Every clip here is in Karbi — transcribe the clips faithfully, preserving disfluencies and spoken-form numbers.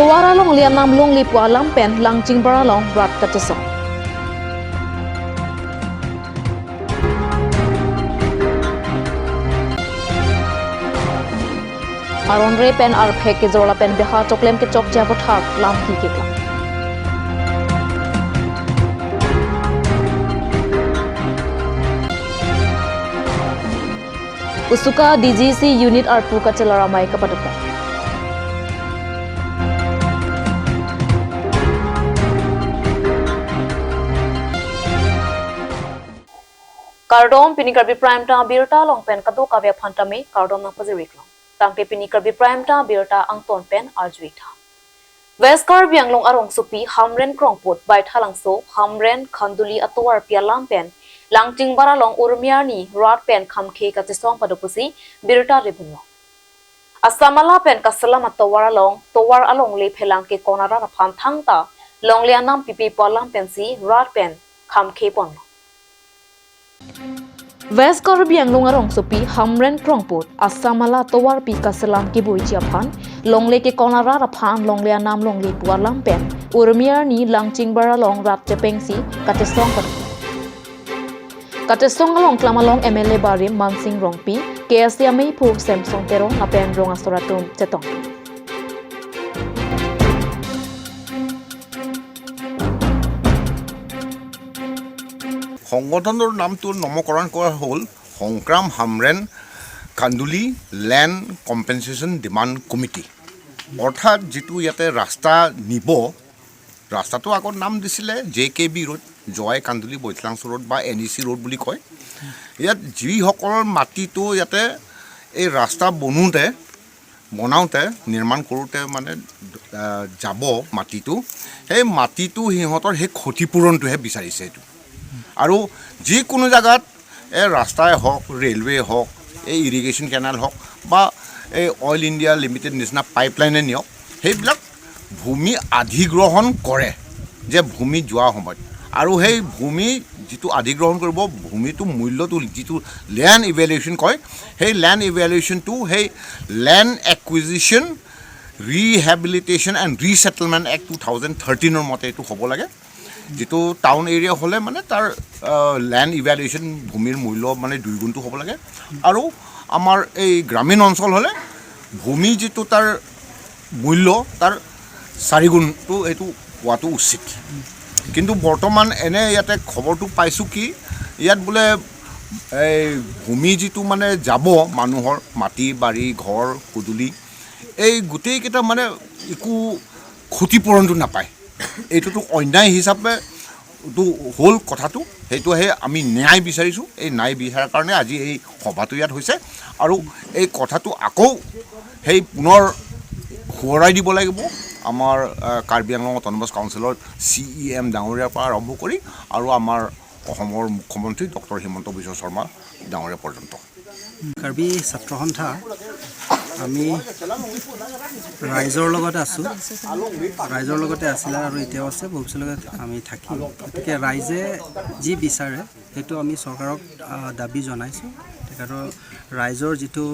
Tovar alongle anam longle pu alam pen Langchingbar along rat kachesong. Aron re pen arphek kejor lapen beha choklem kechokche aputhak lam kikeklang. Kusuka D G C unit arpu kachelar amei kapadopon. Kardom, pini Karbi Prime Time abirta along pen kadokave aphan tame kardom nangpajir-ik long. Tangte pini Karbi Prime Time abirta angton pen arju-ik tha. West Karbi Anglong arongsopi Hamren Krongput, Baithalangso, Hamren, Khanduli atovarpi alam pen Langchingbar along Urmi arni rat pen khamkhe kachesong pado pusi birta rebun long. Assam Mala pen Kaselam atovar along, tovar alongle phelang kekon arat aphan thangta longle anam pipe pu alam pensi rat pen khamkhe ponlo. West Karbi Anglong arongsopi Hamren Krongput, Assam Mala atovarpi Kaselam kebuiji aphan longle kekon arat aphan longle anam longle pu alam pen Urmi arni Langchingbar along rat chepengsi kachesong pado. Kachesong along klam along M L A barim Mansing Rongpi, K S A ameiphu Samson Teron lapen rong asor atum chetong. সংগঠনৰ নামটো নামকৰণ কৰা হ'ল সংগ্ৰাম হামৰেণ কান্দুলি land compensation demand committee. অৰ্থাৎ যিটো ইয়াতে ৰাস্তা নিব, ৰাস্তাটো আগত নাম দিছিলে জে কে বি ৰোড, জোৱাই কান্দুলি বৈতলাংছ' ৰোড বা এন ই চি ৰোড বুলি কয়। ইয়াত যিসকলৰ মাটিটো ইয়াতে এই ৰাস্তা বনোঁতে, বনাওঁতে, নিৰ্মাণ কৰোঁতে মানে, আহ, যাব মাটিটো, সেই মাটিটো সিহঁতৰ সেই ক্ষতিপূৰণটোহে বিচাৰিছে এইটো। আৰু যিকোনো জেগাত এই ৰাস্তাই হওক, ৰেলৱে হওক, এই ইৰিগেশ্যন কেনাল হওক বা এই অইল ইণ্ডিয়া লিমিটেড নিচিনা পাইপলাইনে নিয়ক, সেইবিলাক ভূমি অধিগ্ৰহণ কৰে যে ভূমি যোৱা সময়ত। আৰু সেই ভূমি যিটো অধিগ্ৰহণ কৰিব, ভূমিটো মূল্যটো যিটো লেণ্ড ইভেলুৱেশ্যন কয়, সেই লেণ্ড ইভেলুৱেশ্যনটো সেই Land Acquisition, Rehabilitation and Resettlement Act two thousand থাৰ্টিনৰ মতে এইটো হ'ব লাগে। যিটো টাউন এৰিয়া হ'লে মানে তাৰ, আহ, লেণ্ড ইভেলুৱেশ্যন ভূমিৰ মূল্য মানে দুই গুণটো হ'ব লাগে। আৰু আমাৰ এই গ্ৰামীণ অঞ্চল হ'লে ভূমি যিটো তাৰ মূল্য, তাৰ চাৰি গুণটো এইটো হোৱাটো উচিত। কিন্তু বৰ্তমান এনে ইয়াতে খবৰটো পাইছোঁ কি, ইয়াত বোলে এই ভূমি যিটো মানে যাব মানুহৰ, মাটি, বাৰী, ঘৰ, পদূলি, এই গোটেইকেইটা মানে একো ক্ষতিপূৰণটো নাপায়। এইটোতো অন্যায় হিচাপে এইটো হ'ল কথাটো, সেইটোহে আমি ন্যায় বিচাৰিছোঁ। এই ন্যায় বিচৰাৰ কাৰণে আজি এই সভাটো ইয়াত হৈছে। আৰু এই কথাটো আকৌ সেই পুনৰ সোঁৱৰাই দিব লাগিব আমাৰ, আহ, কাৰ্বি আংলং অট'নমাছ কাউন্সিলৰ চি ই এম ডাঙৰীয়াৰ পৰা আৰম্ভ কৰি আৰু আমাৰ অসমৰ মুখ্যমন্ত্ৰী ডক্টৰ হিমন্ত বিশ্ব শৰ্মা ডাঙৰীয়া পৰ্যন্ত। কাৰ্বি ছাত্ৰ সন্থা, আমি ৰাইজৰ লগতে আছোঁ, ৰাইজৰ লগতে আছিলে আৰু এতিয়াও আছে, ভৱিষ্যতলৈকে আমি থাকিম। গতিকে ৰাইজে যি বিচাৰে সেইটো আমি চৰকাৰক, আহ, দাবী জনাইছোঁ। তেখেতৰ ৰাইজৰ যিটো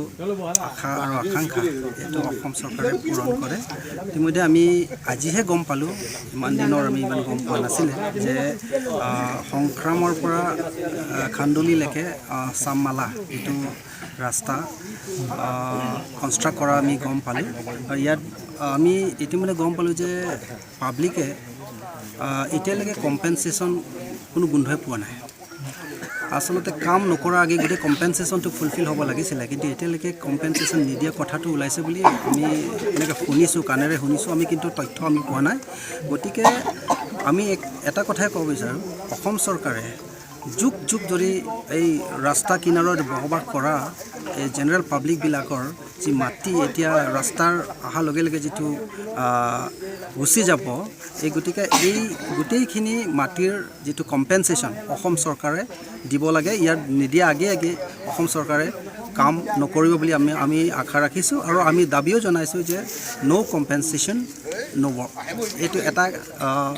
আশা আৰু আকাংক্ষা, এইটো অসম চৰকাৰে পূৰণ কৰে। ইতিমধ্যে আমি আজিহে গম পালোঁ, ইমান দিনৰ আমি ইমান গম পোৱা নাছিলে যে, আহ, সংগ্ৰামৰ পৰা, আহ, খান্দুলিলৈকে, আহ, চামমালা যিটো ৰাস্তা, আহ, কনষ্ট্ৰাক্ট কৰা আমি গম পালোঁ। আৰু ইয়াত, আহ, আমি ইতিমধ্যে গম পালোঁ যে পাব্লিকে, আহ, এতিয়ালৈকে কম্পেনচেশ্যন কোনো গোন্ধই পোৱা নাই। আচলতে কাম নকৰাৰ আগে গোটেই কম্পেনচেশ্যনটো ফুলফিল হ'ব লাগিছিলে, কিন্তু এতিয়ালৈকে কম্পেনচেশ্যন নিদিয়া কথাটো ওলাইছে বুলি আমি এনেকৈ শুনিছোঁ, কাণেৰে শুনিছোঁ, আমি কিন্তু তথ্য আমি পোৱা নাই। গতিকে আমি এক-, এটা কথাই ক'ব বিচাৰোঁ, অসম চৰকাৰে যুগ যুগ ধৰি এই ৰাস্তা কিনাৰত বসবাস কৰা এই জেনেৰেল পাব্লিকবিলাকৰ যি মাটি এতিয়া ৰাস্তাৰ অহাৰ লগে লগে যিটো, আহ, গুচি যাব, এই গতিকে এই গোটেইখিনি মাটিৰ যিটো কম্পেনচেশ্যন অসম চৰকাৰে দিব লাগে, ইয়াত নিদিয়া আগে আগে অসম চৰকাৰে কাম নকৰিব বুলি আমি, আমি আশা ৰাখিছোঁ আৰু আমি দাবীও জনাইছোঁ যে no compensation, no work। এইটো এটা, আহ,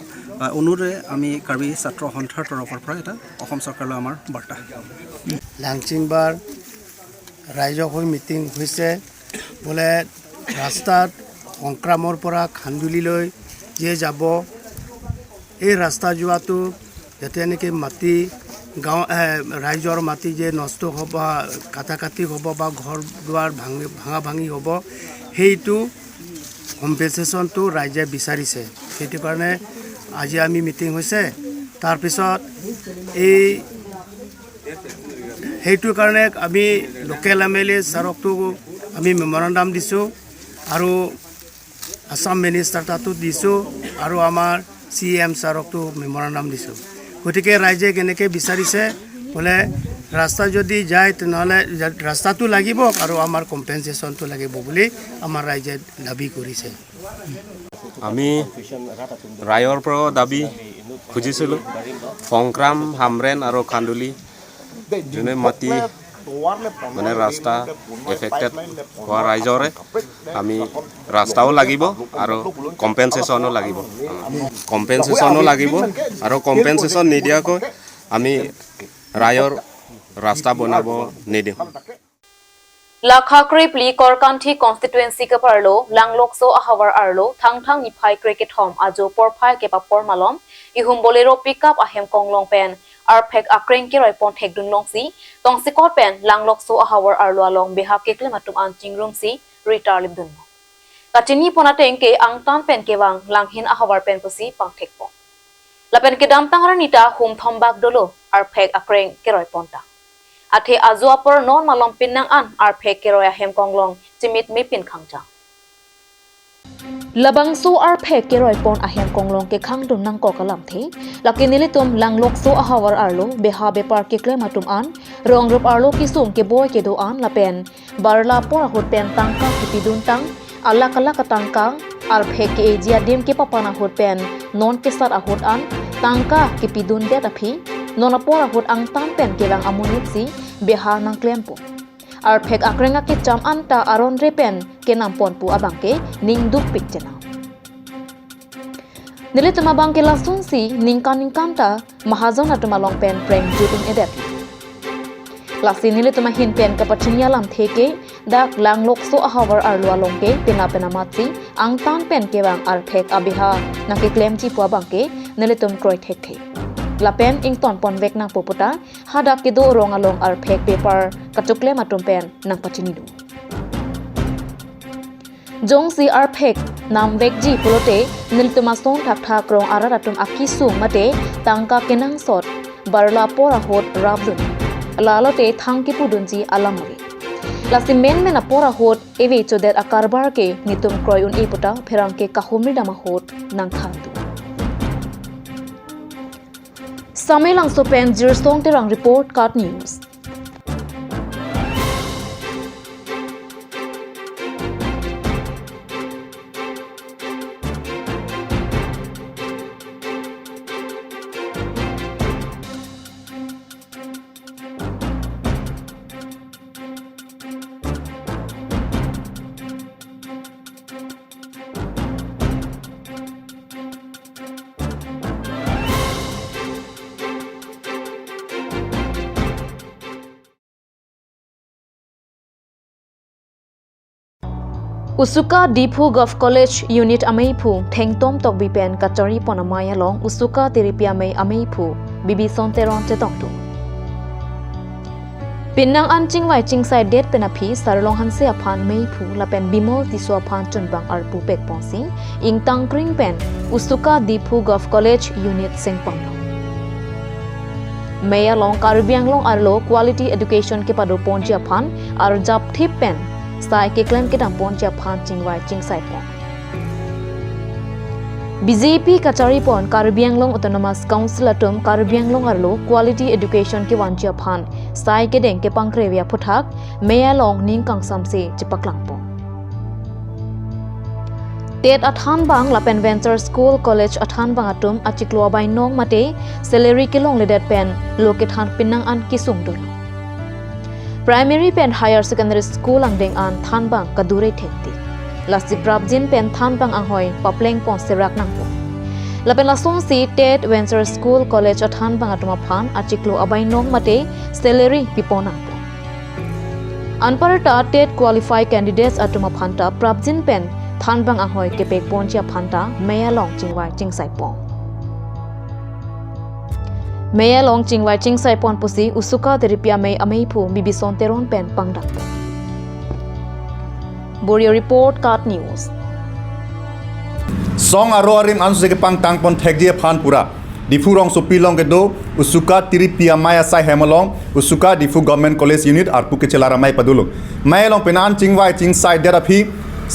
অনুৰোধে আমি কাৰ্বি ছাত্ৰ সন্থাৰ তৰফৰ পৰা এটা অসম চৰকাৰলৈ আমাৰ বাৰ্তা। লাংচিংবাৰ ৰাইজক হৈ মিটিং হৈছে, বোলে ৰাস্তাত সংক্ৰামৰ পৰা খান্দুলিলৈ যে যাব, এই ৰাস্তা যোৱাটো যাতে এনেকৈ মাটি গাঁও, এ, ৰাইজৰ মাটি যে নষ্ট হ'ব, কাটা কাটি হ'ব বা ঘৰ দুৱাৰ ভাঙি, ভাঙা ভাঙি হ'ব, সেইটো কম্পেনচেশ্যনটো ৰাইজে বিচাৰিছে। সেইটো কাৰণে আজি আমি মিটিং হৈছে। তাৰপিছত এই, সেইটো কাৰণে আমি লোকেল এম এল এ ছাৰকতো আমি মেমৰেণ্ডাম দিছোঁ আৰু আছাম মিনিষ্টাৰ তাতো দিছোঁ আৰু আমাৰ চি এম ছাৰকতো মেমৰেণ্ডাম দিছোঁ। গতিকে ৰাইজে কেনেকৈ বিচাৰিছে বোলে ৰাস্তা যদি যায় তেনেহ'লে ৰাস্তাটো লাগিব আৰু আমাৰ কম্পেনচেশ্যনটো লাগিব বুলি আমাৰ ৰাইজে দাবী কৰিছে। আমি ৰাইজৰ পৰা দাবী খুজিছিলোঁ, সংক্ৰাম, হামৰেণ আৰু খান্দুলি যোনে মাটি মানে ৰাস্তা এফেক্টেড হোৱা ৰাইজৰে আমি ৰাস্তাও লাগিব আৰু কম্পেনচেশ্যনো লাগিব। কম্পেনচেশ্যনো লাগিব আৰু কম্পেনচেশ্যন নিদিয়াকৈ আমি ৰাইজৰ ৰাস্তা বনাব নিদিওঁ। Lakha krepli Korkanthi constituency keparlo Langlokso ahavar arlo Thangthang niphai krekethom ajo porphai kepapor malom ihum Bolero pickup ahem konglong pen arphek akreng keroipon thekdun longsi tongsekot pen Langlokso ahavar arlo along beha keklem atum an chingrumsi ritar lipdun. Kachini pon ateng ke angtan pen kevang Langhin ahavar pen pusi pangthekpon. Lapen kedamtang arni ta hum thombak dolo arphek akreng keroipon ta. Athe ajo apor non malom pinnang an arphek keroi ahem konglong chimit mepin khangja. Labangso arphek keroipon ahem konglong kekhangdun nangkok alamthe, lake nelitum Langlokso ahavar arlo beha bepar keklem atum an, rong rup arlo kesung keboi kedo an lapen barla apor ahut pen tangka kepidun tang, alak alak atangka, arphek ke-eji adim kepapan ahut pen non kesat ahut an tangka kepidundet aphi, non apor ahut angtan pen kevang amonit si beha nangklempo. Arphek akreng akecham anta aron re pen kenampon pu abangke ningdukpik chenam. Nelitum abangke lasonsi ningkan ningkan ta mahajon atum along pen preng jutun edet. Lasi nelitum ahin pen kapachini alamthe ke dak Langlokso ahavar arlo along ke pena pena matsi angtan pen kevang arphek abeha nangkeklemji pu abangke nelitum kroi thekthe. Lapen ingtonpon vek nangpo puta hadak kedo rong along arphek bepar kachoklem atum pen nangpachinidun. Jongsi arphek namvekji pulote nelitum ason thakthak rong arat atum akesung mate tangka kenangsot barla apor ahut rapdun. Lalote thang kepudunji alam ave. Lasi menmen apor ahut eve chodet akarbar ke netum kroi un-e puta pherangke kahumri dam ahut nangthandun. Samelangso pen Jirsong Terang report, KAT News. Usuka Diphu Govt College Unit ameiphu Thengtom Tokbi pen kacharipon amei along Usuka Tiripi amei ameiphu Bibison Teron chetongdun. Pinnang an chingvai chingsai det pen aphi Sarlong Hanse aphan meiphu lapen Bimol Tisso aphan chunbang arpu pekponsi ingtangkring pen Usuka Diphu Govt College Unit sengpang long. Mei along Karbi Anglong arlo quality education kepadoponji aphan arjapthip pen sai keklem kedamponji aphan chingvai chingsaipon. B J P kacharipon Karbi Anglong Autonomous Council atum Karbi Anglong arlo quality education kevanji aphan sai kedeng kepangkrevi aphuthak mei along ning kangsamse chepaklangpon. TET athanbang lapen Venture School College athanbang atum achiklo abainong mate salary kelongledet pen lo kethan pinnang an kesungdun. Primary pen Higher Secondary School angdeng an thanbang kadure thekti. Lasi prapjin pen thanbang anghoi paplengpon serak nangpo. Lapen lasonsi TET Venture School College athanbang atum aphan achiklo abainong mate salary pipon nangpo. Anparta TET qualified candidates atum aphan ta prapjin pen thanbang ahoi kepekponji aphanta mei along chingvai chingsaipon. Mei along chingvai chingsaipon pusi Usuka Tiripi Amei ameiphu Bibison Teron pen pangdakpon. Bureau Report, KAT News. Song aro arim ansi kepangtangpon thekji aphan pura Diphu rongsopi along kedo Usuka Tiripi Amei asai hem along Usuka Diphu Government College Unit arpu kechelar amei padolo. Mei along penan chingvai chingsaidet aphi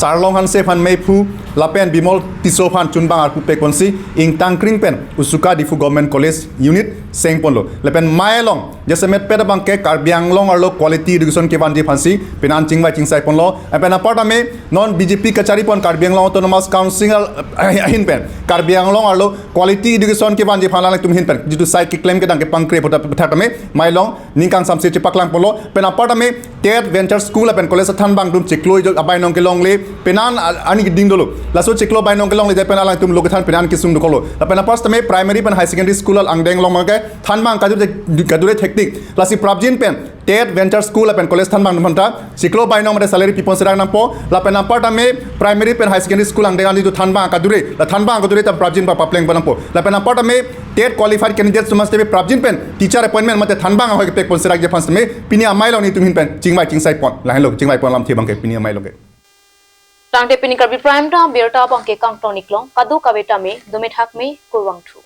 Sarlong Hanse aphan meiphu lapen Bimol Tisso aphan chunbang arpu pekponsi ingtangkring pen Usuka Diphu Government College Unit sengponlo. Lapen mei along jasemet pet abangke Karbi Anglong arlo quality education kevanji aphansi penan chingvai chingsaiponlo. Lapen apartame non BJP kacharipon Karbi Anglong Autonomous Council ahin pen Karbi Anglong arlo quality education kevanji aphan alangtum ahin pen jitu sai keklem kedang kepangkre puta puthak tame mei along ning kangsamse chepaklangponlo. Pen apartame TET Venture School lapen college athanbang atum chiklo abainong kelongle penan a-, ani keding dolo. Laso chiklo abainong kelongle je pen alangtum lo kethan penan kesung dokoklo. Lapen apartame primary pen high secondary school angdeng along mangke thanbang kadure, kadure thektik. Lasi prapjin pen TET Venture School lapen college thanbang atum aphanta chiklo abainong mate salary pipon serak nangpo. Lapen apartame primary pen high secondary school angdeng ani tu thanbang kadure, la thanbang kadure ta prapjin pa papleng pa nangpo. Lapen apartame TET qualified candidate atum aste prapjin pen teacher appointment mate thanbang ahoi kepekpon serakji aphan seme pini amei along netum ahin pen chingvai chingsaipon. Lahenlo chingvaipon alamthe abangke pini amei along ke. Tangte pini Karbi Prime Time abirta abangke kangton-iklong, kadokave tame dome thakme, kurvangthu.